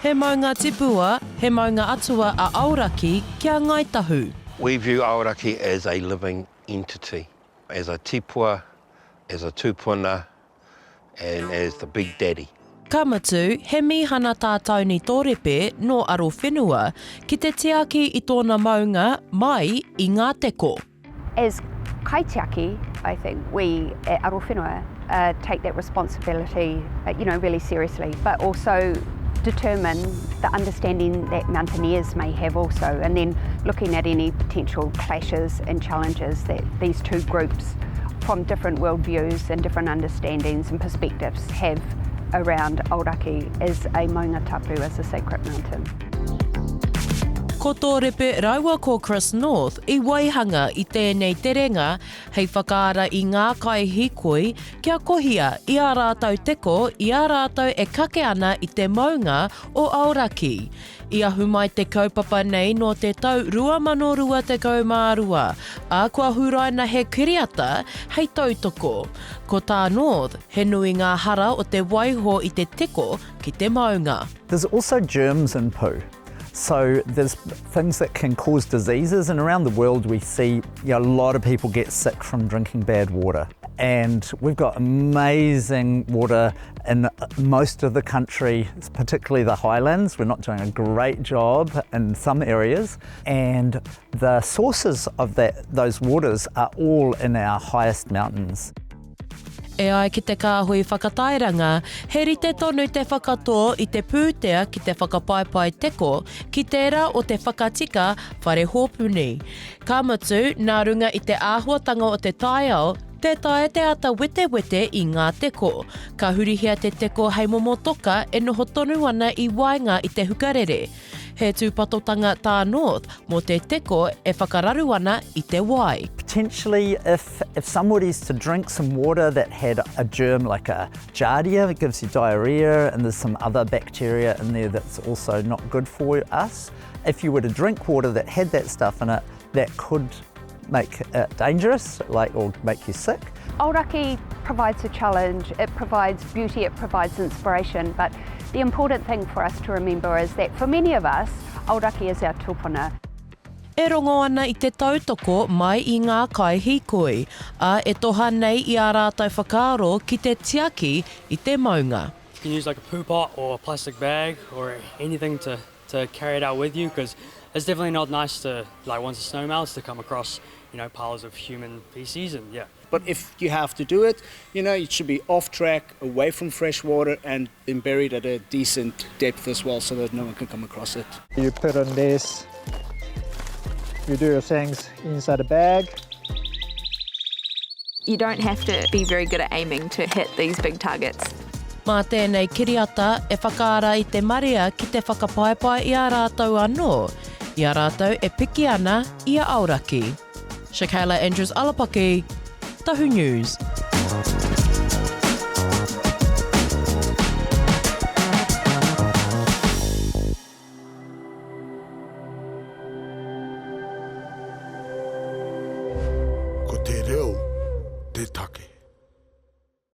He maunga tipua, he maunga atua a Aoraki ki a Ngāi Tahu. We view Aoraki as a living entity, as a tipua, as a tupuna, and as the big daddy. Ka mutu, he mīhana tā Tony Torepe nō Arowhenua ki te tiaki i tōna maunga mai i ngā teko. As kaitiaki, I think we at Arowhenua take that responsibility you know, really seriously, but also determine the understanding that mountaineers may have also, and then looking at any potential clashes and challenges that these two groups from different worldviews and different understandings and perspectives have around Aoraki as a maunga tapu, as a sacred mountain. Ko Tōrepe raua ko Chris North i waihanga i tēnei terenga hei whakaara i ngā kaihīkoi kia kohia i ā rātou teko i a rātou e kake ana i te maunga o Aoraki. I ahu mai te kaupapa nei nō te tau 2022, ā, kua huraina he kiriata hei tautoko. Ko tā North, he nui ngā hara o te waiho i te teko ki te maunga. There's also germs in poo. So there's things that can cause diseases and around the world we see you know, a lot of people get sick from drinking bad water. And we've got amazing water in most of the country, particularly the highlands. We're not doing a great job in some areas. And the sources of that, those waters are all in our highest mountains. E ai ki te kāhui whakatairanga, he rite tonu te whakatō i te pūtea ki te whakapaepae teko ki tērā o te whakatika whare hōpuni. Ka mutu, nā runga i te āhuatanga o te taiao, Tē taea te āta wetewete i ngā teko. Ka hurihia te teko hei momo toka e noho tonu ana i waenga i te hukarere. He tūpatotanga tā North mō te teko e whakararu ana i te wai. Potentially if if somebody's to drink some water that had a germ like a giardia it gives you diarrhea and there's some other bacteria in there that's also not good for us. If you were to drink water that had that stuff in it, that could make it dangerous like, or make you sick. Aoraki provides a challenge, it provides beauty, it provides inspiration, but the important thing for us to remember is that for many of us, Aoraki is our tupuna. E rongo ana i te tautoko mai i ngā kaihīkoi, ā, e toha nei i ā rātou whakaaro ki te tiaki i te maunga. You can use like a poo pot or a plastic bag or anything to to carry it out with you because it's definitely not nice to like once the snow melts to come across you know piles of human feces and yeah. But if you have to do it, you know, it should be off track, away from fresh water and then buried at a decent depth as well so that no one can come across it. You put on this, you do your things inside the bag. You don't have to be very good at aiming to hit these big targets. Mā tēnei kiriata e whakaara i te marea ki te whakapaepae i a rātou anō, i a rātou e piki ana i a Aoraki. Shakayla Andrews Alapaki, Tahu News.